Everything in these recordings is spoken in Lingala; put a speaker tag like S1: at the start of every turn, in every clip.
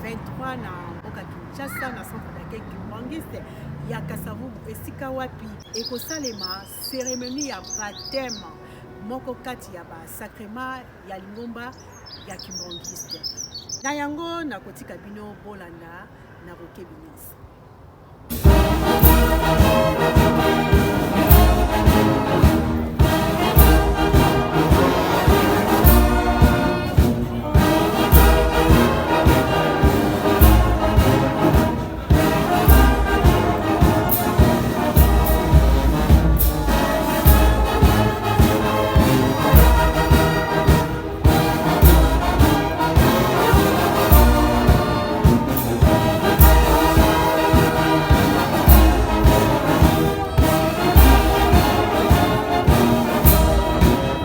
S1: 23 na mboka Kinshasa na centre d'accueil kimbanguiste ya Kasavubu, esika wapi ekosalema cérémonie ya baptême, moko kati ya ba sacrement ya lingomba ya kimbanguiste. Na yango nakotika bino bolanda na bokebi nyonso.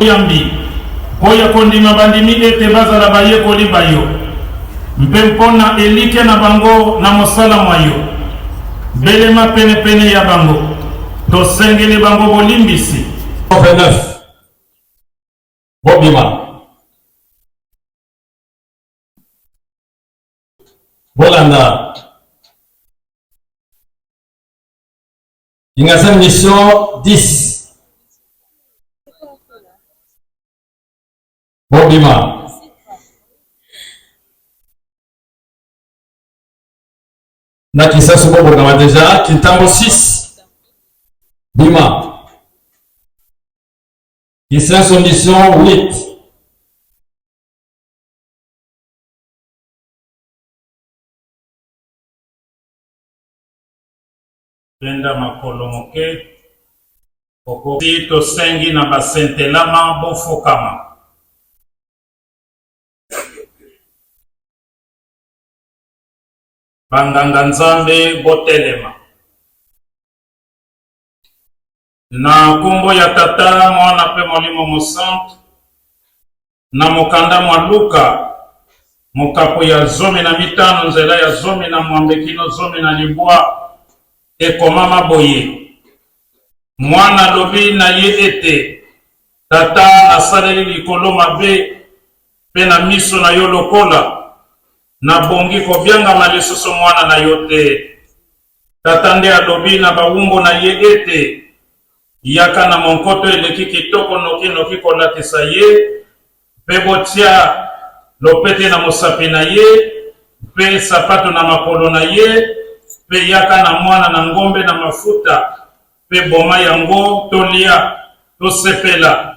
S2: Yambi mpo ya kondima bandimi ete bazala bayekoli ba yo, mpe mpo na elikya na bango na mosala mwa yo. Belema penepene ya bango, tosengeli bango bolimbisi.
S3: 29 Bobima. Bolanda. Kingasani mission 10. Bobima. Na Kisasu bobongama deja Kintambo 6. Bima. Kisenso mission 8.
S2: Benda makolo moke. Okoki tosengi na basentelama bofukama. Banganga Nzambe botelema. Na nkombo ya Tata, Mwana mpe Molimo Mosantu, na mokanda mwa Luka, mokapo ya 15 nzela ya 16 kino 19, ekomama boye, Mwana alobi na ye ete, Tata, nasaleli likolo mabe mpe na miso na yo lokola, nabongi kobiangama lisusu mwana na yo te. Tata nde alobi na bawumbu na ye ete, Yaka na monkoto eleki kitoko noki-noki kolatisa ye, mpe botia lopete na mosapi na ye, mpe sapato na makolo na ye, mpe yaka na mwana na ngombe na mafuta, mpe boma yango, tolia, tosepela,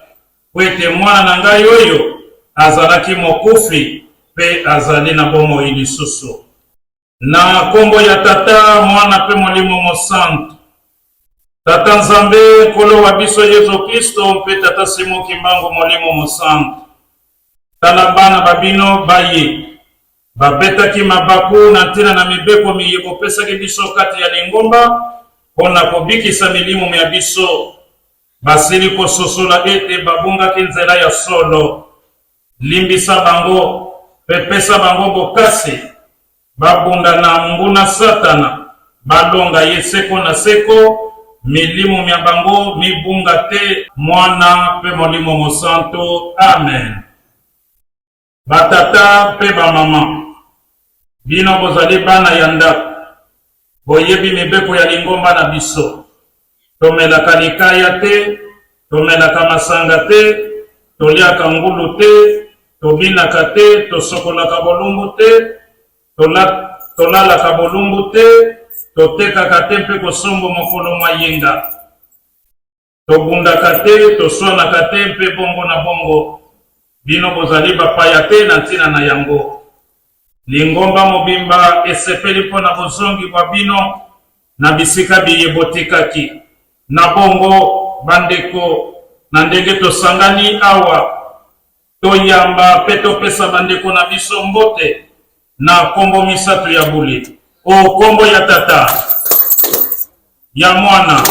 S2: mpo ete mwana na ngai oyo azalaki mokufi, mpe azali na bomoi lisusu. Na kombo ya Tata, Mwana mpe Molimo Mosantu. Tata Nzambe, Nkolo wa biso Yezu Klisto mpe Tata Simon Kimbangu Molimo Mosantu. Tala bana ba bino baye babetaki mabaku na ntina na mibeko miye bopesaki biso kati ya lingomba mpo na kobikisa milimo mya biso. Basili kososola ete babungaki nzela ya solo. Limbisa bango mpe pesa bango bokasi babunda na nguna Satana, balonga ye seko na seko, milimo mya bango mibunga te. Mwana mpe Molimo Mosantu. Amen. Batata mpe bamama, bino bozali bana ya ndako, boyebi mibeko ya lingomba na biso. Tomelaka likaya te, tomelaka masanga te, toliaka ngulu te, tobinaka te, tosokolaka bolumbu te, tolalaka bolumbu te, totekaka te mpe kosombo mokolo mwa yenga. Tobundaka te, toswanaka te, mpe bongo na bongo. Bino bozali bapaya te na ntina na yango. Lingomba mobimba esepeli mpo na bozongi bwa bino na bisika biye botikaki. Na bongo, bandeko, na ndenge tosangani awa, Toyamba mpe topesa bandeko na biso mbote na nkombo misatu ya bule, o nkombo ya Tata, ya Mwana,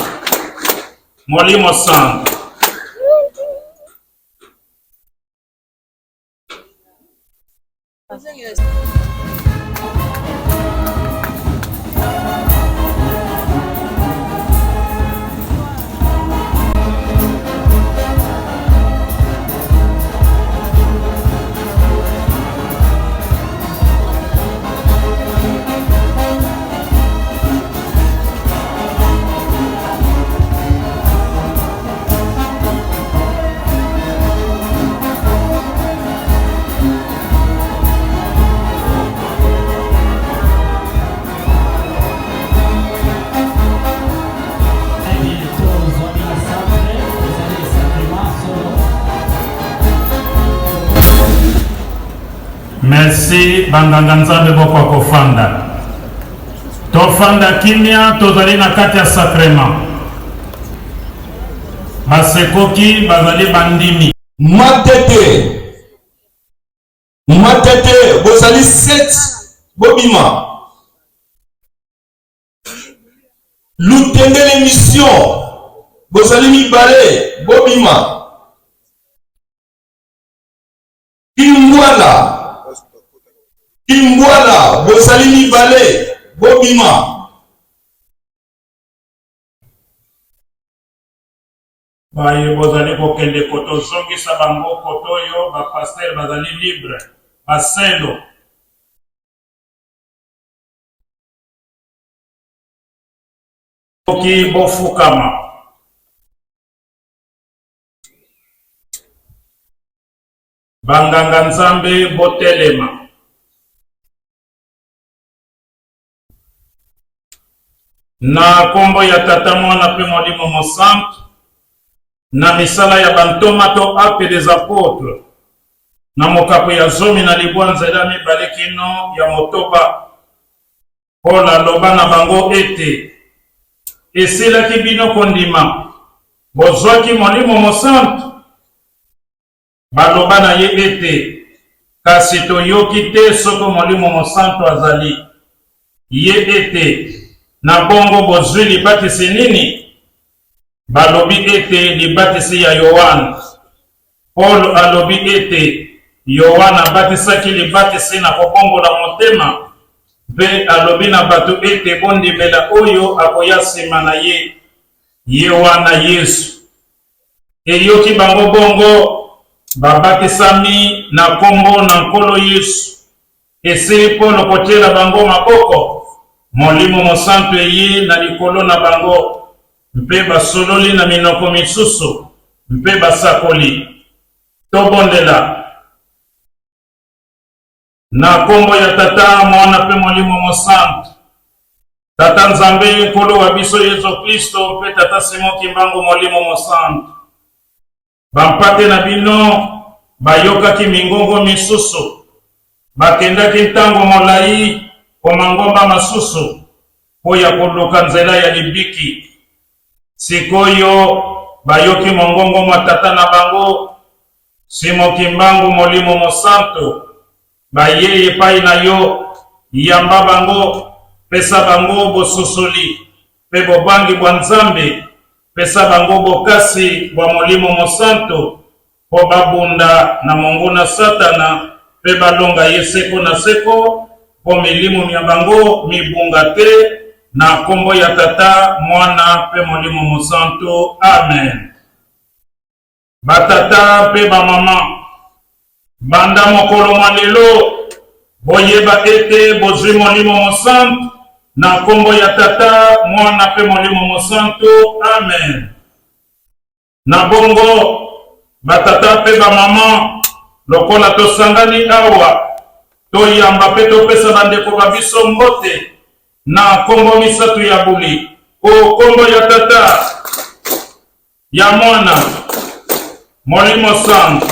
S2: Molimo Santu. Merci banganga Nzambe bokoka kofanda. Tofanda kimia, tozali na kati ya sacrement. Basekoki bazali bandimi.
S4: Matete Matete bozali 7 bobima. Lutendele mission bozali mibale bobima. Kimbwala Kimbwala bozali mibale bobima.
S2: Baye bozali kokende koto zongisa bango koto oyo ba pasteur bazali libre baselo. Soki bofukama. Banganga Nzambe botelema. Na kombo ya Tata, Mwana mpe Molimo Mosantu, na misala ya bantoma to Actes des Apotres, na mokapo ya 19 nzela 2 kino ya 6, Paul aloba na bango ete, Esilaki bino kondima, bozwaki Molimo Mosantu? Baloba na ye ete, Kasi toyoki te soko Molimo Mosantu azali. Ye ete, Na bongo bozwi libatisi nini? Balobi ete, Libatisi ya Yoane. Polo alobi ete, Yoane abatisaki libatisi na kobongola motema, mpe alobi na bato ete bondimela oyo akoya nsima na ye, ye wana Yesu. Eyoki bango bongo, babatisami na nkombo na Nkolo Yesu. Esili Polo kotiela bango maboko, Molimo Mosantu eye na likolo na bango, mpe basololi na minoko misusu mpe basakoli. Tobondela. Na nkombo ya Tata, Mwana mpe Molimo Mosantu. Tata Nzambe, Nkolo wa biso Yesu Klisto mpe Tata Simon Kimbangu Molimo Mosantu. Bampate na bino bayokaki mingongo misusu, bakendaki ntango molai o mangomba masusu mpo ya koluka nzela ya libiki. Sikoyo bayoki mongongo mwa Tata na bango, Simo Kimbangu Molimo Mosantu, bayei epai na yo, yamba bango, pesa bango bososoli mpe bobangi bwa Nzambe, pesa bango bokasi bwa Molimo Mosantu mpo babunda na monguna Satana mpe balonga ye seko na seko, mpo milimo mya bango mibunga te, na nkombo ya Tata, Mwana mpe Molimo Mosantu. Amen. Batata mpe bamama, banda mokolo mwa lelo, boyeba ete bozwi Molimo Mosantu na nkombo ya Tata, Mwana mpe Molimo Mosantu. Amen. Na bongo, batata mpe bamama, lokola tosangani awa, toyamba mpe topesa bandeko ba biso mbote na nkombo misatu ya buli, o nkombo ya Tata, ya Mwana, Molimo Santu.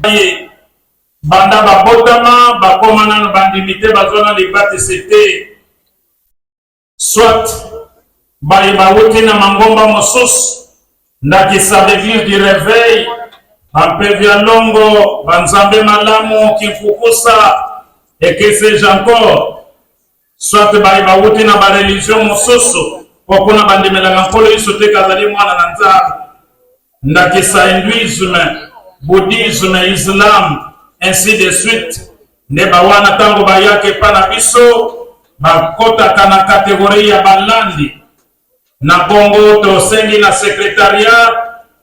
S2: Baye banda babotama bakoma nano bandimi te, bazwa na libatisi te, soit baye bawuti na mangomba mosusu, ndakisa l'Eglise du Reveil, bampevi ya longo, banzambe malamu, kinkukusa, et que sais-je encore, soit baye bawuti na bareligion mosusu, po kuna bandimelaka Nkolo Yesu te kazali mwana na Nzambe, ndakisa hindouisme, bouddhisme, islam, ainsi de suite. Nde bawana ntango bayaka epa na biso, bakɔtaka na catégorie ya balandi. Na bongo tosengi na secrétariat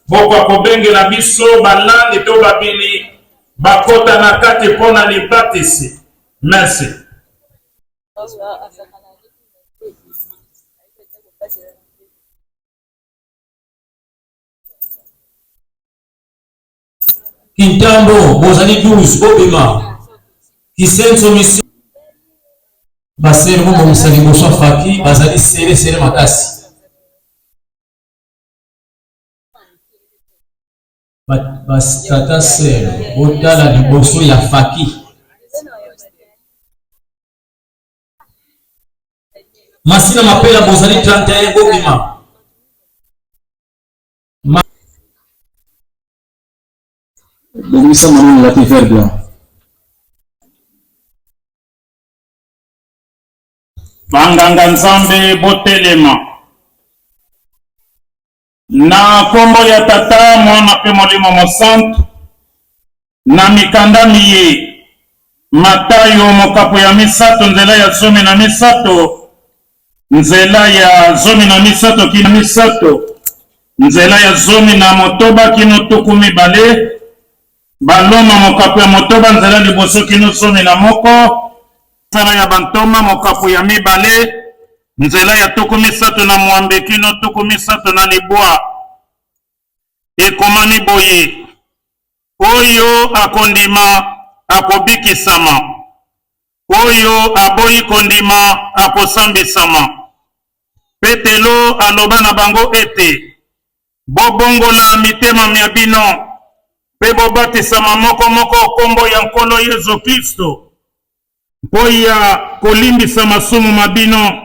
S2: bokoka kobengela biso balandi to babili bakɔta na kati mpo na libatisi. Merci.
S3: Kintambo, bozali 12, bobima. Kisenso Mission, basere bobongisa liboso ya faki, bazali sere sere makasi. Batata sere, botala liboso ya faki. Masina Mapela, bozali 31, bobima.
S5: Bongisa mama alati vert blanc.
S2: Banganga Nzambe botelema. Na nkombo ya Tata, Mwana mpe Molimo Mosantu. Na mikanda miye: Matayo mokapo ya 3, nzela ya 13, nzela ya 13 kino 3, nzela ya 16 kino 20; Baloma mokapo ya 6, nzela liboso kino 11; Sala ya Bantoma mokapo ya 2, nzela ya 38 kino 39. Ekomami boye: oyo akondima akobikisama, oyo aboyi kondima akosambisama. Petelo aloba na bango ete: bobongola mitema mya bino mpe bobatisama moko moko nkombo ya Nkolo Yesu Kristo mpo ya kolimbisa masumu ma bino.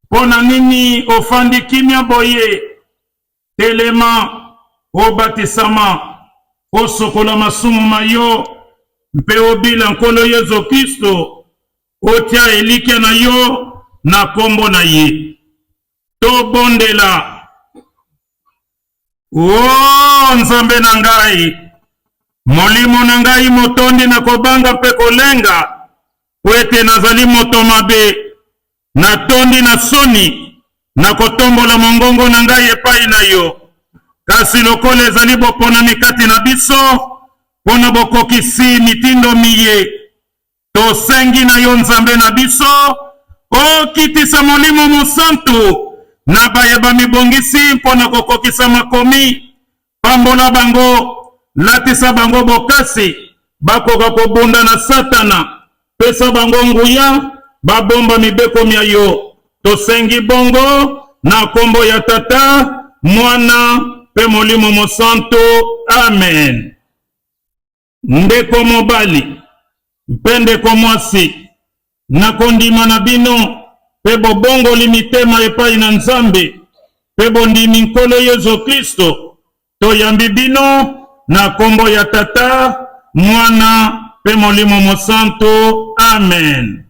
S2: Mpo na nini ofandi kimia boye? Telema, obatisama, osokola masumu ma yo mpe obila Nkolo Yesu Kristo, otia elikya na yo na nkombo na ye. Tobondela. O Nzambe na ngai, molimo na ngai motondi na kobanga mpe kolenga, po ete nazali moto mabe, natondi na soni na kotombola mongongo na ngai epai na yo. Kasi lokola ezali boponami kati na biso mpo na bokokisi mitindo miye, tosengi na yo, Nzambe na biso, okitisa Molimo Mosantu na baye bamibongisi mpo na kokokisa makomi. Pambola bango, latisa bango bokasi bakoka kobunda na Satana, pesa bango nguya babomba mibeko mya yo. Tosengi bongo na nkombo ya Tata, Mwana mpe Molimo Mosantu. Amen. Ndeko mobali mpe ndeko mwasi, na kondima na bino mpe bobongoli mitema epai na Nzambe mpe bondimi Nkolo Yesu Kristo, toyambi bino na nkombo ya Tata, Mwana mpe Molimo Mosantu. Amen.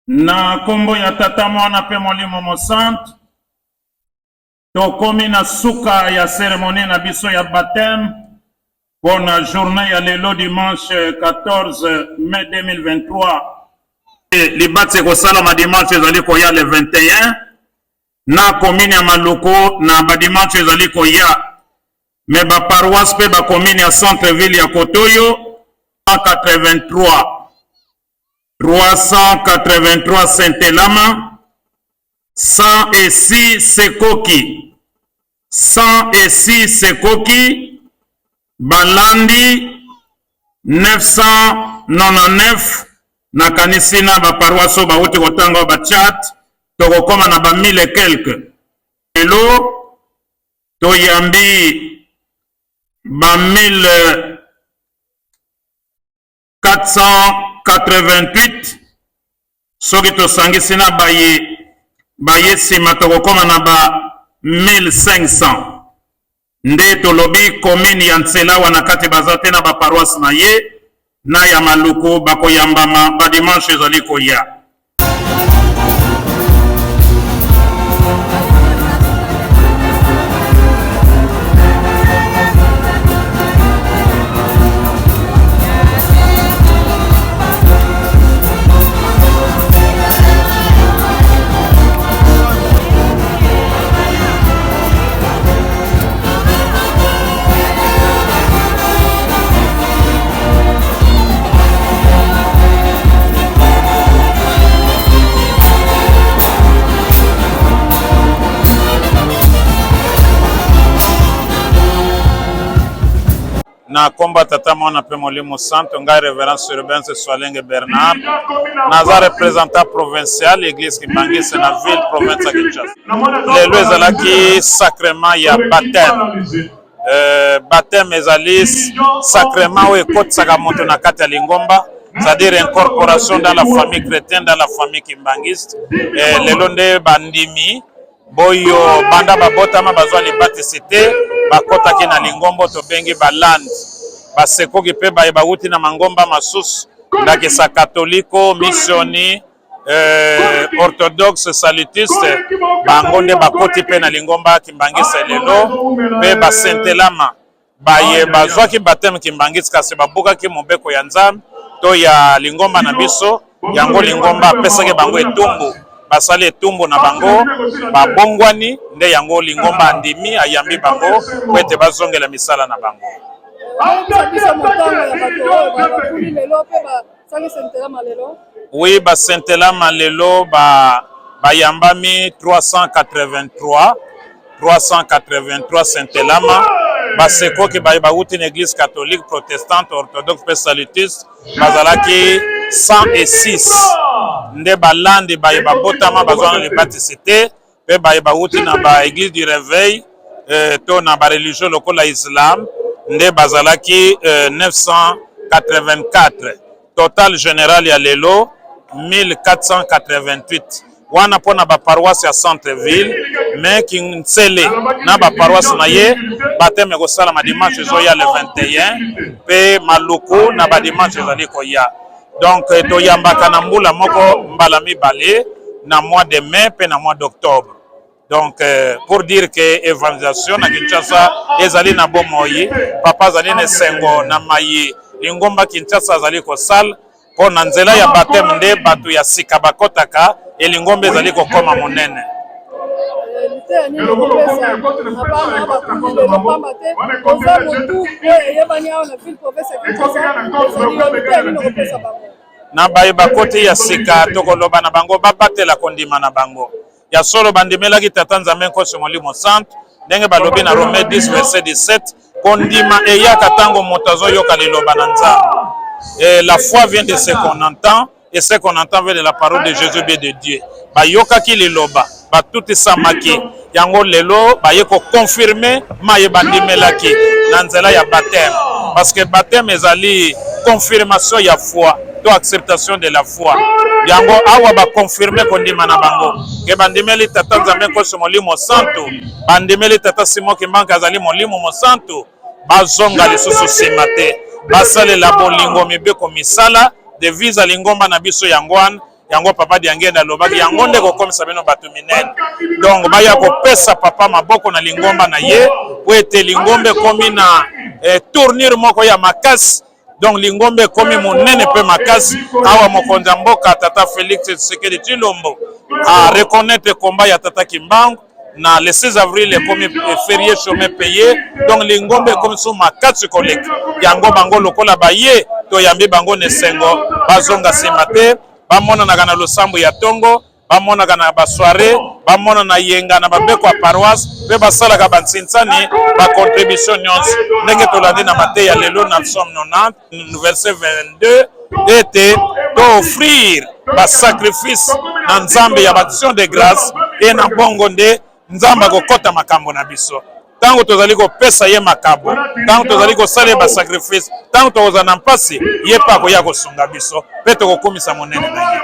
S2: Na nkombo ya Tata, Mwana mpe Molimo Mosantu, tokomi na suka ya cérémonie na biso ya baptême mpo na journée ya lelo dimanche 14 mai 2023. Libatisi ekosalama dimanche ezali koya le 21 na commune ya Maluku na ba dimanche ezali koya me ba paroisse mpe ba commune ya centre ville ya Kotoyo 83 383 Saint-Elama, 106 Sekoki, 106 Sekoki, Balandi 999 nakanisi na ba paroisse oyo bawuti kotanga oyo ba chat tokokoma na ba 1000 et quelque. Lelo toyambi ba 1000 488 soki tosangisi na baye baye nsima tokokoma na ba 1500 nde tolobi commune ya Nselawa na kati baza te na ba paroisse na ye na ya Maluku bakoyambama ba dimanche ezali koya. Na kombo ya Tata, Mwana mpe Molimo Santo, ngai Reverend Surubens Swalenge Bernard, naza représentant provincial Eglise Kimbanguiste na ville province ya Kinshasa. Lelo ezalaki sacrement ya baptême. Euh, baptême ezali sacrement oyo ekotisaka moto na kati ya lingomba, c'est-à-dire incorporation dans la famille chrétienne, dans la famille kimbanguiste. Eh, lelo nde bandimi boyo banda babotama bazwa libatisi te bakotaki na lingombo tobengi balandi basekoki mpe baye bawuti na mangomba masusu ndakisa katoliko misioni euh, orthodoxe salutiste bango nde bakoti mpe na lingomba kimbangisa lelo mpe basentelama Baye bazwaki bateme kimbangiste kasi babukaki mobeko ya Nzambe to ya lingomba na biso, yango lingomba apesaki bango etumbu, basali etumbu na bango, babongwani, nde yango lingomba andimi, ayambi bango mpo ete bazongela misala na bango. Oui, ba sentelama lelo ba bayambami 383 383 sentelama basekoki baye bawuti na église catholique, protestante, orthodoxe mpe salutiste bazalaki 106 nde balandi baye babotama bazwa na libatisi te mpe baye bawuti na ba église du réveil eh, to na ba religion lokola islam nde bazalaki eh, 984 total général ya lelo 1488 wana mpo na baparoisse ya centre ville mais kinsele na baparoisse na ye bateme ekosalama dimanche ezoya le 21 mpe maluku na badimanche ezali koya. Donc toyambaka na mbula moko mbala mibale na mois de mai mpe na mois d'octobre. Donc euh, pour dire que evangelisation na Kinshasa ezali na bomoi, papa azali na esengo na maye lingomba Kinshasa azali kosala mpo na nzela ya baptême nde bato ya sika bakotaka elingomba ezali kokoma monene.
S6: Liteya nini okopesa na bana bakuli lelo pamba te oza motu oyo eyebani awa na ville province ya Kinshasa ezali yo liteya nini okopesa bango?
S2: Na baye bakoti ya sika tokoloba na bango babatela kondima na bango ya solo bandimelaki Tata Nzambe Nkosi Molimo Santu ndenge balobi na Romains 10 verset 17 kondima eyaka ntango moto azoyoka liloba na Nzambe. Et la foi vient de ce qu'on entend et ce qu'on entend vient de la parole de Jésus bien de Dieu. Bayokaki liloba, batutisamaki yango lelo baye ko confirmer maye bandimelaki na nzela ya baptême parce que baptême ezali confirmation ya foi to acceptation de la foi. Yango awa ba confirmer kondima na bango ke bandimeli Tata Nzambe Nkosi Molimo Santu, bandimeli Tata Simon Kimbangu azali Molimo Mosantu, bazonga lisusu nsima te, basalela bolingo mibeko misala devise ya lingomba na biso yango wana. Yango Papa Diangenda alobaki yango nde kokomisa bino bato minene. Donc baya kopesa papa maboko na lingomba na ye po ete lingomba ekomi na eh, tournure moko ya makasi. Donc lingomba ekomi monene mpe makasi. Awa mokonzi ya mboka tata Felix Tshisekedi Tshilombo a reconnaître combat ya tata Kimbangu na le 16 avril ekomi férié chômé payé. Donc lingomba ekomi so makasi koleka yango. Bango lokola baye, toyambi bango na esengo, bazonga nsima te. Bamonanaka na losambo ya ntongo, bamonaka na basoirée, bamona na yenga na babeko ya paroisse, mpe basalaka bansinsani, bacontribution nyonso ndenge tolandi na mateya lelo na Psaume 90 verset 22, ete tooffrir basacrifice na Nzambe ya baaction de grâce. E na bongo nde Nzambe akokɔta makambo na biso ntango tozali kopesa ye makabo, ntango tozali kosala ye basacrifice. Ntango tokozala na mpasi, ye mpe akoya kosunga biso mpe tokokumisa monene na ye.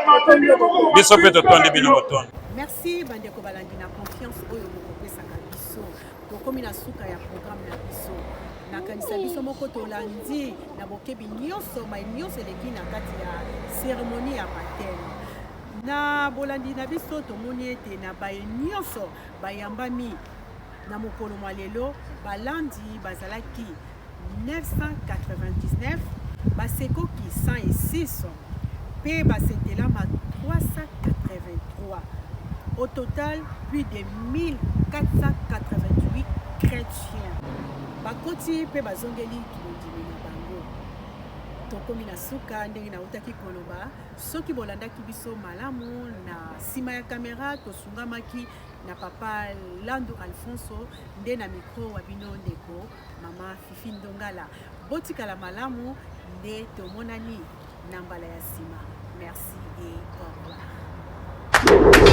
S2: Biso mpe totondi bino botondi.
S1: Merci bandeko balandi na confiance oyo bokopesaka biso. Tokomi na suka ya programme na biso. Nakanisa biso moko tolandi na bokebi nyonso mai nyonso eleki na kati ya cérémonie ya baptême. Na bolandi na biso, tomoni ete na baye nyonso bayambami na mokolo mwa lelo, balandi bazalaki 999, basekoki 106 mpe basentelama 383. Au total, plus de 1488 chrétiens bakoti mpe bazongeli bondimi na bango. Tokomi na suka. Ndenge nautaki koloba, soki bolandaki biso malamu, na nsima ya kamera tosungamaki na papa Landu Alfonso, nde na micro wa bino ndeko mama Fifi Ndongala. Botikala malamu, nde tomonani na mbala ya nsima. Merci et au revoir.